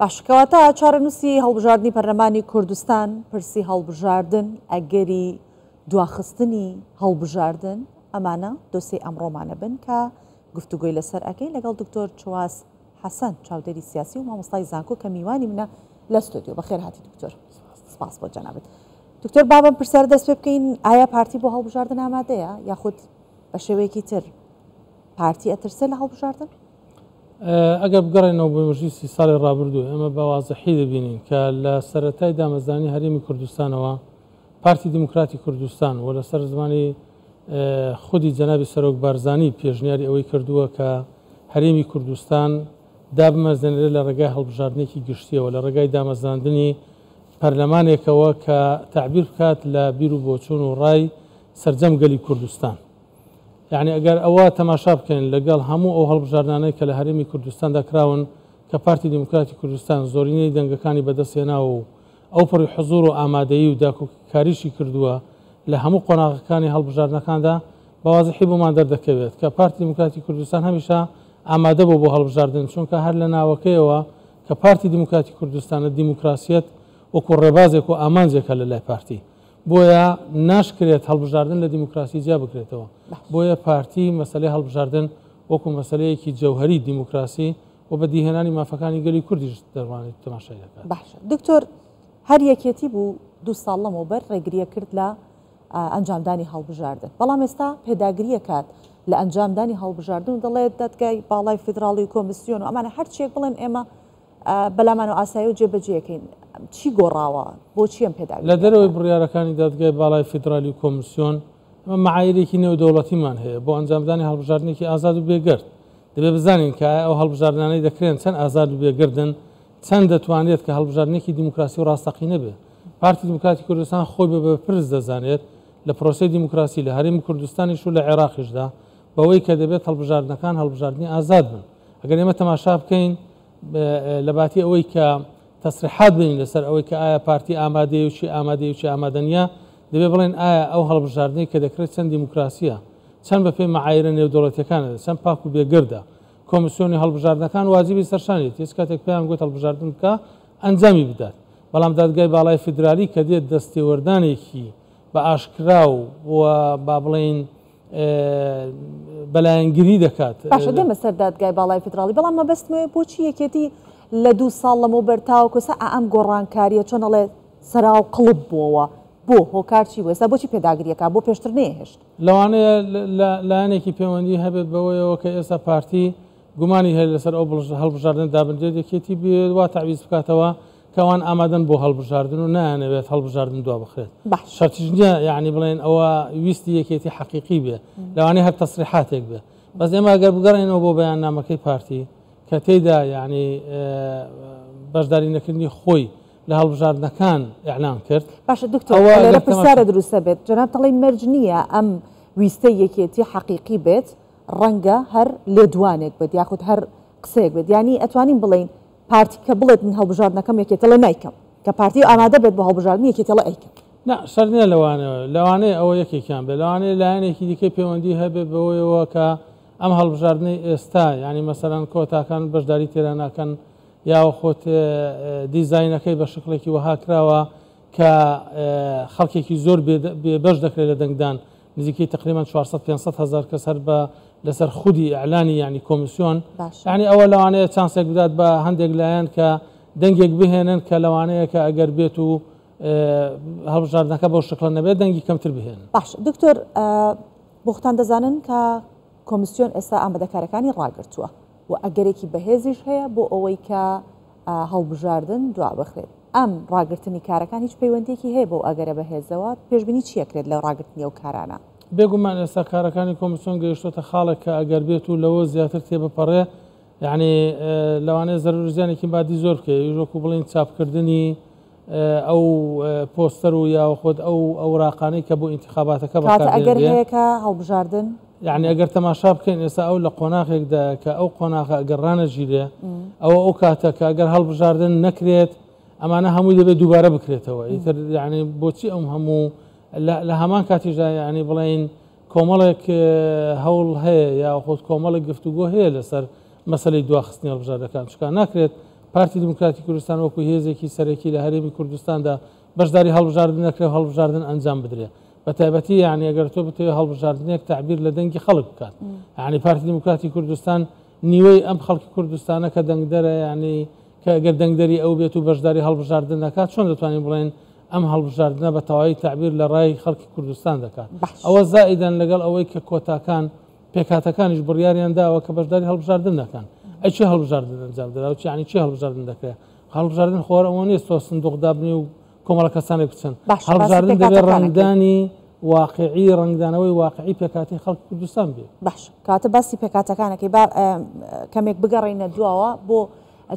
باشە کەواتە چارەنووسی هەڵبژاردنی پەرلەمانی کوردستان، پرسی هەڵبژاردن، ئەگەری دواخستنی هەڵبژاردن، ئەمانە دۆسیەی ئەمڕۆمانە بن کە گفتوگۆی لەسەر ئەکەین لەگەڵ دکتۆر چواس حەسەن چاودێری سیاسی و مامۆستای زانکۆ کە میوانی منە لە ستۆدیۆ. بەخێر هاتی دکتۆر. سپاس بۆ جەنابت. دکتۆر با بەم پرسیارە دەست پێ بکەین، ئایا پارتی بۆ هەڵبژاردن ئامادەیە یاخود بە شێوەیەکی تر پارتی ئەترسێ لە هەڵبژاردن؟ ئەگەر بگەڕێنەوە بۆ مێژووی سی ساڵی ڕابردوو، ئێمە بە وازحی دەبینین کە لە سەرەتای دامەزرانی هەرێمی کوردستانەوە پارتی دیموکراتی کوردستان و لەسەر زمانی خودی جەنابی سەرۆک بارزانی پێشنیاری ئەوەی کردووە کە هەرێمی کوردستان دابمەزرێنرێت لە ڕێگای هەڵبژاردنێکی گشتیەوە، لە ڕێگای دامەزراندنی پەرلەمانێکەوە کە تەعبیر بکات لە بیر و بۆچوون و ڕای سەرجەم گەلی کوردستان. یەعنی ئەگەر ئەوە تەماشا بکەین لەگەڵ هەموو ئەو هەڵبژاردنانەی کە لە هەرێمی کوردستاندا کراون کە پارتی دیموکراتی کوردستان زۆرینەی دەنگەکانی بەدەستهێناوە و ئەوپەڕی حزوور و ئامادەیی و داکۆکیکاریشی کردووە لە هەموو قۆناغەکانی هەڵبژاردنەکاندا بە وازحی بۆمان دەردەکەوێت کە پارتی دیموکراتی کوردستان هەمیشە ئامادە بووە بۆ هەڵبژاردن چونکە هەر لە ناوەکەیەوە کە پارتی دیموکراتی کوردستانە دیموکراسیەت وەکو ڕێبازێک و ئامانجێکە لە لای پارتی. بۆیە ناشکرێت هەڵبژاردن لە دیموکراسی جیا بکرێتەوە. بۆیە پارتی مەسەلەی هەڵبژاردن وەکو مەسەلەیەکی جەوهەری دیموکراسی و بەدیهێنانی مافەکانی گەلی کوردیش دەڕوانێت و تەماشای دەکات. باشە دکتۆر هەر یەکێتی بوو دوو ساڵ لەمەوبەر ڕێگریە کرد لە ئەنجامدانی هەڵبژاردن بەڵام ئێستا پێداگریە کات لە ئەنجامدانی هەڵبژاردن و دەڵێت دادگای باڵای فیدراڵی و کۆمیسیۆن و ئەمانە هەرچیەک بڵێن ئێمە بەلامانەوە ئاسایی و جێبەجێکەین. چی گۆڕاوە؟ بۆچی ئەم پێداگرییە؟ لە دەرەوەی بڕیارەکانی دادگای باڵای فیدرالی و کۆمسیۆن، ئێمە مەعاییرێکی نێودەوڵەتیمان هەیە بۆ ئەنجامدانی هەڵبژاردنێکی ئازاد و بێگەرد. دەبێت بزانین کە ئایا ئەو هەڵبژاردنانەی دەکرێن چەند ئازاد و بێگەردن، چەند دەتوانرێت کە هەڵبژاردنێکی دیموکراسی و ڕاستەقینە بێت. پارتی دیموکراتی کوردستان خۆی بە بەرپرس دەزانێت لە پرۆسەی دیموکراسی لە هەرێمی کوردستانیش و لە عێراقیشدا بەوەی کە دەبێت هەڵبژاردنەکان هەڵبژاردنی ئازاد بن. ئەگەر ئێمە تەماشا بکەین لە باتی ئەوەی کە تەسریحات بێنین لەسەر ئەوەی کە ئایا پارتی ئامادەیە و چی ئامادەیە و چی ئامادە نییە، دەبێ بڵێن ئایا ئەو هەڵبژاردنەی کە دەکرێت چەند دیموکراسییە، چەند بەپێی مەعایرە نێودەوڵەتییەکانە، چەند پاک و بێگەردە. کۆمیسیۆنی هەڵبژاردنەکان واجبی سەرشانیەتی، هیچ کاتێک پێیان گوت هەڵبژاردن بکە، ئەنجامی بدات. بەڵام دادگای باڵای فیدرالی کە دێت دەستێوەردانێکی بە ئاشکرا و با بڵێین بە لایەنگری دەکات. باشە دێمە سەر دادگای باڵای فیدراڵی، بەڵام مەبەستم ئەوەیە بۆچی یەکێتی لە دوو ساڵ لەمەوبەر تاوەکو ئێستا ئەم گۆڕانکارییە چۆن ئەڵێ سەراو قڵپ بووەوە، بۆ؟ هۆکار چی بوو؟ ئێستا بۆچی پێداگری ئەکا؟ بۆ پێشتر نەیهێشت؟ لەوانەیە لایەنێکی پەیوەندی هەبێت بەوەیەوە کە ئێستا پارتی گومانی هەیە لەسەر ئەو هەڵبژاردنە دابنرێت، یەکێتی بیەوێت وا تەعویز بکاتەوە کە ئەوان ئامادەن بۆ هەڵبژاردن و نایانەوێت هەڵبژاردن دوابخرێت. شەرتیش نییە یانی بڵێن ئەوە ویستی یەکێتی حەقیقی بێ، لەوانەیە هەر تەسریحاتێک بێ. بەس ئێمە ئەگەر بگەڕێینەوە بۆ بەیاننامەکەی پارتی کە تێیدا یانی بەشداری نەکردنی خۆی لە هەڵبژاردنەکان ئیعلان کرد. باشە دکتۆر لێرە پرسیارە دروستە بێت، جەنابت ئەڵێی مەرج نییە ئەم ویستەی یەکێتی حەقیقی بێت، ڕەنگە هەر لێدوانێک بێت یاخود هەر قسەیەک بێت، یانی ئەتوانین بڵێین پارتی کە بڵێت من هەڵبژاردنەکەم یەکێتی ئەڵێ نایکەم، کە پارتی ئامادە بێت بۆ هەڵبژاردن یەکێتی ئەڵێ ئەیکەم. نا شەرت نییە لەوانەوە، لەوانەیە ئەوە یەکێکیان بێت، لەوانەیە لایەنێکی دیکەی پەیوەندی هەبێت بەوەیەوە کە ئەم هەڵبژاردنەی ئێستا یانی مەسەلەن کۆتاکان بەشداری تێدا ناکەن یاخود دیزاینەکەی بە شکڵێکی وەها کراوە کە خەڵکێکی زۆر بێبەش دەکرێت لە دەنگدان نزیکەی تقریبا 400 500 هەزار کەس هەر بە لەسەر خودی ئیعلانی یعنی کۆمیسیۆن یعنی ئەوە لەوانەیە چانسێک بدات بە هەندێک لایەن کە دەنگێک بهێنن کە لەوانەیە کە ئەگەر بێت و هەڵبژاردنەکە بەو شکڵە نەبێت دەنگی کەمتر بهێنن. باش دکتۆر بۆختان دەزانن کە کۆمیسیۆن ئێستا ئامادەکارەکانی ڕاگرتووە و ئەگەرێکی بەهێزیش هەیە بۆ ئەوەی کە هەڵبژاردن دوابخرێت. ئەم ڕاگرتنی کارەکان هیچ پەیوەندیەکی هەیە بەو ئەگەرە بەهێزەوە؟ پێشبینی چی ئەکرێت لە ڕاگرتنی ئەو کارانە؟ بێگومان ئێستا کارەکانی کۆمیسیۆن گەیشتۆتە خاڵێک کە ئەگەر بێت و لەوە زیاتر تێبپەڕێ یعنی لەوانەیە زەرەر و زیانێکی مادی زۆر بکەوێت، ئەویش وەکو بڵێین چاپکردنی ئەو پۆستەر و یاخود ئەو ئەوراقانەی کە بۆ ئینتیخاباتەکە کاتە ئەگەر هەیە کە هەڵبژاردن یعنی ئەگەر تەماشا بکەین ئێستا ئەو لە قۆناغێکدا کە ئەو قۆناغە ئەگەر ڕانەگیرێ ئەوە ئەو کاتە کە ئەگەر هەڵبژاردن نەکرێت ئەمانە هەمووی دەبێت دووبارە بکرێتەوە ئیتر یعنی بۆچی ئەم هەموو لە هەمان کاتیشدا یعنی بڵێین کۆمەڵێک هەوڵ هەیە یاخود کۆمەڵێک گفتوگۆ هەیە لەسەر مەسەلەی دواخستنی هەڵبژاردەکان چونکە ناکرێت. پارتی دیموکراتی کوردستان وەکو هێزێکی سەرەکی لە هەرێمی کوردستاندا بەشداری هەڵبژاردن نەکرێ و هەڵبژاردن ئەنجام بدرێ. بە تایبەتی یعنی ئەگەر تۆ بتەوێ هەڵبژاردنێک تەعبیر لە دەنگی خەڵک بکات، یعنی پارتی دیموکراتی کوردستان نیوەی ئەم خەڵکی کوردستانە کە دەنگدەرە، یعنی کە ئەگەر دەنگدەری ئەو بێت و بەشداری هەڵبژاردن نەکات، چۆن دەتوانین بڵێن ئەم هەڵبژاردنە بە تەواوی تەعبیر لە ڕای خەڵکی کوردستان دەکات؟ ئەوە زائیدەن لەگەڵ ئەوەی کە کۆتاکان پێکهاتەکانیش بڕیاریان داوە کە بەشداری هەڵبژاردن نەکەن. ئەی چی هەڵبژاردن ئەنجام درا و یعنی چی هەڵبژاردن دەکرێت؟ هەڵبژاردن خۆر ئەوە نییە تۆ سندوق دابنێ و کۆمەڵە کەسانێک بچن. هەڵبژاردن دەبێت ڕەنگدانی واقعی، ڕەنگدانەوەی واقعی پێکهاتەی خەڵکی کوردستان بێ. باش کاتە باسی پێکهاتەکانەکەی با کەمێک بگەڕێینە دواوە بۆ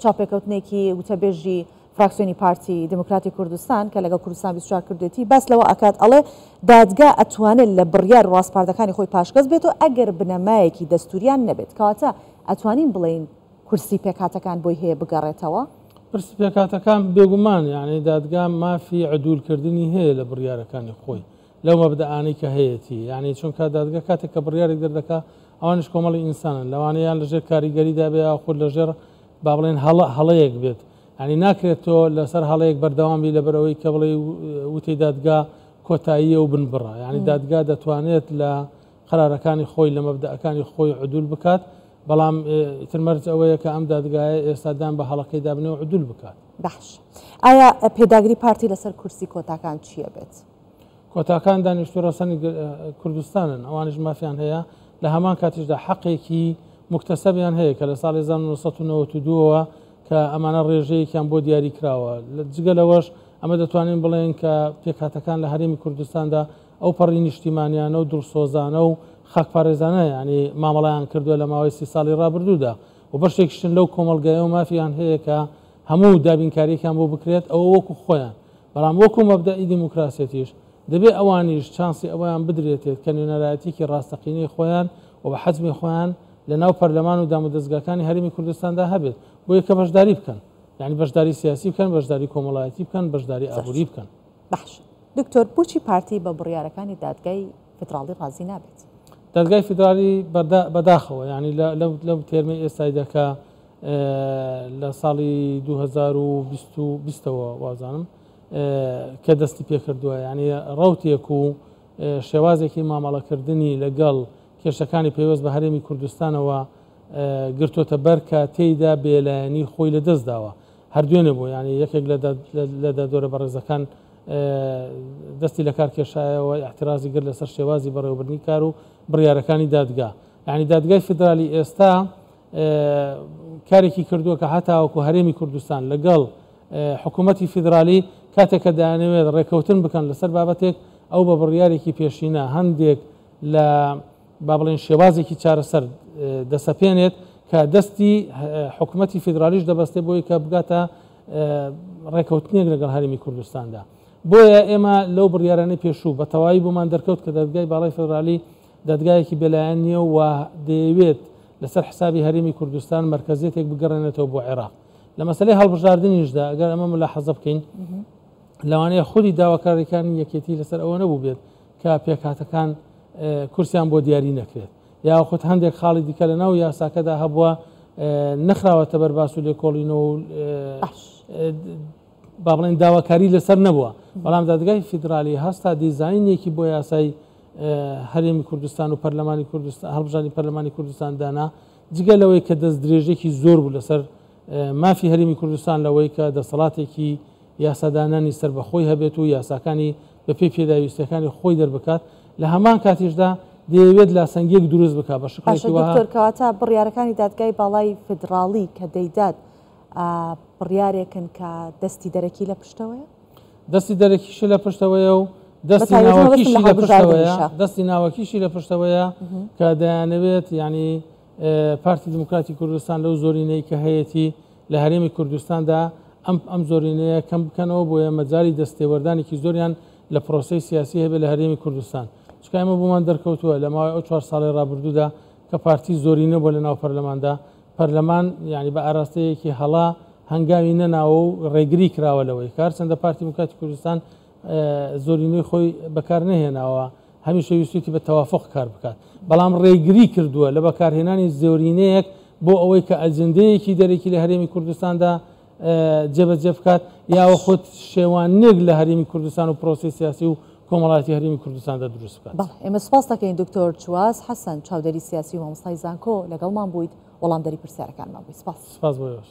چاوپێکەوتنێکی وتەبێژی فراکسیۆنی پارتی دیموکراتی کوردستان کە لەگەڵ کوردستان 24 کردوێتی باس لەوە ئەکات ئەڵێ دادگا ئەتوانێت لە بڕیار و ڕاسپاردەکانی خۆی پاشگەز بێتەوە ئەگەر بنەمایەکی دەستوریان نەبێت. کەواتە ئەتوانین بڵێین کورسی پێکهاتەکان بۆی هەیە بگەڕێتەوە؟ پرسی پێکهاتەکان بێگومان یعنی دادگا مافی عدولکردنی هەیە لە بڕیارەکانی خۆی لەو مەبدەئانەی کە هەیەتی، یعنی چونکە دادگا کاتێک کە بڕیارێک دەردەکا ئەوانیش کۆمەڵی ئینسانن، لەوانەیە یان لەژێر کاریگەریدا بێ یاخود لەژێر با بڵێن هەڵە هەڵەیەک بێت، یعنی ناکرێت تۆ لەسەر هەڵەیەک بەردەوام بی لەبەر ئەوەی کە بڵێ وتەی دادگا کۆتاییە و بنبڕە، یعنی دادگا دەتوانێت لە قەرارەکانی خۆی لە مەبدەئەکانی خۆی عدول بکات، بەڵام ئیتر مەرج ئەوەیە کە ئەم دادگایە ئێستا دان بە هەڵەکەی دابنێ و عدول بکات. باش ئایا پێداگری پارتی لەسەر کورسی کۆتاکان چییە بێت؟ کۆتاکان دانیشتوو ڕەسەنی کوردستانن، ئەوانیش مافیان هەیە، لە هەمان کاتیشدا حەقێکی موکتەسەبیان هەیە کە لە ساڵی 1992ەوە کە ئەمانە ڕێژەیەکیان بۆ دیاری کراوە. جگە لەوەش ئەمە دەتوانین بڵێن کە پێکهاتەکان لە هەرێمی کوردستاندا ئەو پەڕی نیشتیمانیانە و دڵسۆزانە و خاکپارێزانە یعنی مامەڵەیان کردووە لە ماوەی 30 ساڵی ڕابردوودا و بەشێکیشن لەو کۆمەڵگایە و مافیان هەیە کە هەموو دابینکاریەکیان بۆ بکرێت ئەوە وەکو خۆیان، بەڵام وەکو مەبدەئی دیموکراسیەتیش دەبێ ئەوانیش چانسی ئەوەیان بدرێتێت کە نوێنەرایەتیەکی ڕاستەقینەی خۆیان و بە حەجمی خۆیان لە ناو پەرلەمان و دامودەزگاکانی هەرێمی کوردستاندا هەبێت بۆیە کە بەشداری بکەن، یعنی بەشداری سیاسی بکەن، بەشداری کۆمەڵایەتی بکەن، بەشداری ئابووری بکەن. باش دکتۆر بۆچی پارتی بە بڕیارەکانی دادگای فیدراڵی ڕازی نابێت؟ دادگای فیدراڵی بەداخەوە یعنی لەو تێرمەی ئێستایدا کە لە ساڵی 2020ەوە وازانم کە دەستی پێکردووە، یعنی ڕوتێک و شێوازێکی مامەڵەکردنی لەگەڵ کێشەکانی پەیوەست بە هەرێمی کوردستانەوە گرتوتە بەر کە تێیدا بێلایەنی خۆی لەدەست داوە. هەر دوێنێ بوو یعنی یەکێک لە دادوەرە بەڕێزەکان دەستی لە کار کێشایەوە، اعترازی کرد لەسەر شێوازی بەڕێوەبردنی کار و بڕیارەکانی دادگا. یعنی دادگای فیدرالی ئێستا کارێکی کردووە کە هەتاوەکو هەرێمی کوردستان لەگەڵ حکوومەتی فیدرالی کاتێک کە دەیانەوێت ڕێکەوتن بکەن لەسەر بابەتێک، ئەو بە بڕیارێکی پێشینە هەندێک لە با بڵێن شێوازێکی چارەسەر دەسەپێنێت کە دەستی حکوومەتی فیدرالیش دەبەستێ بۆی کە بگاتە ڕێکەوتنێک لەگەڵ هەرێمی کوردستاندا. بۆیە ئێمە لەو بڕیارانەی پێشوو بە تەواوی بۆمان دەرکەوت کە دادگای باڵای فیدرالی دادگایەکی بێلایەن نییە و دەیەوێت لەسەر حسابی هەرێمی کوردستان مەرکەزیەتێک بگەڕێنێتەوە بۆ عێراق. لە مەسەلەی هەڵبژاردنیشدا ئەگەر ئەمە ملاحەزە بکەین، لەوانەیە خودی داواکاریەکانی یەکێتی لەسەر ئەوە نەبوو بێت کە پێکهاتەکان کورسیان بۆ دیاری نەکرێت، یاخود هەندێک خاڵی دیکە لە ناو یاساکەدا هەبووە نەخراوەتە بەر باس و لێکۆڵینەوە و با بڵێن داواکاری لەسەر نەبووە. بەڵام دادگای فیدرالی هەستا دیزاینێکی بۆ یاسای هەرێمی کوردستان و پەرلەمانی کوردستان، هەڵبژاردنی پەرلەمانی کوردستان دانا، جگە لەوەی کە دەست درێژێکی زۆر بوو لەسەر مافی هەرێمی کوردستان لەوەی کە دەسەڵاتێکی یاسادانانی سەربەخۆی هەبێت و یاساکانی بەپێی پێداویستیەکانی خۆی دەربکات، لە هەمان کاتیشدا دەیەوێت لاسەنگیەک دروست بکات بە شکڵێکی باشە وەها. دکتۆر، کەواتە بڕیارەکانی دادگای باڵای فیدراڵی کە دەیدات بڕیارێکن کە دەستی دەرەکی لە پشتەوەیە؟ دەستی دەرەکیشی لە پشتەوەیە و دەستی ناوەکیشی لە پشتەوەیە، دەستی ناوەکیشی لە پشتەوەیە کە دەیانەوێت یعنی پارتی دیموکراتی کوردستان لەو زۆرینەی کە هەیەتی لە هەرێمی کوردستاندا ئەم زۆرینەیە کەم بکەنەوە، بۆیە مەجالی دەستێوەردانێکی زۆریان لە پرۆسەی سیاسی هەبێت لە هەرێمی کوردستان. چونکە ئێمە بۆمان دەرکەوتووە لە ماوەی ئەو 4 ساڵی ڕابردوودا کە پارتی زۆرینە بووە لە ناو پەرلەماندا، پەرلەمان یعنی بە ئاراستەیەکی هەڵا هەنگاوی نەناوە و ڕێگری کراوە لەوەی کە هەرچەندە پارتی دیموکراتی کوردستان زۆرینەی خۆی بەکار نەهێناوە، هەمیشە ویستویەتی بە تەوافق کار بکات، بەڵام ڕێگری کردووە لە بەکارهێنانی زۆرینەیەک بۆ ئەوەی کە ئەجندەیەکی دەرەکی لە هەرێمی کوردستاندا جێبەجێ بکات یاوەخود شێوانێک لە هەرێمی کوردستان و پرۆسی سیاسی و کۆمەڵاتی هەرێمی کوردستاندا دروست بکات. بەڵێ ئێمە سوپاس دەکەین دکتۆر چواز حەسەن چاودێری سیاسی و مامۆستای زانکۆ لەگەڵمان بوویت وەڵامدەری پرسیارەکانمان بووی سپاس. سپاس بۆ ئێوەش.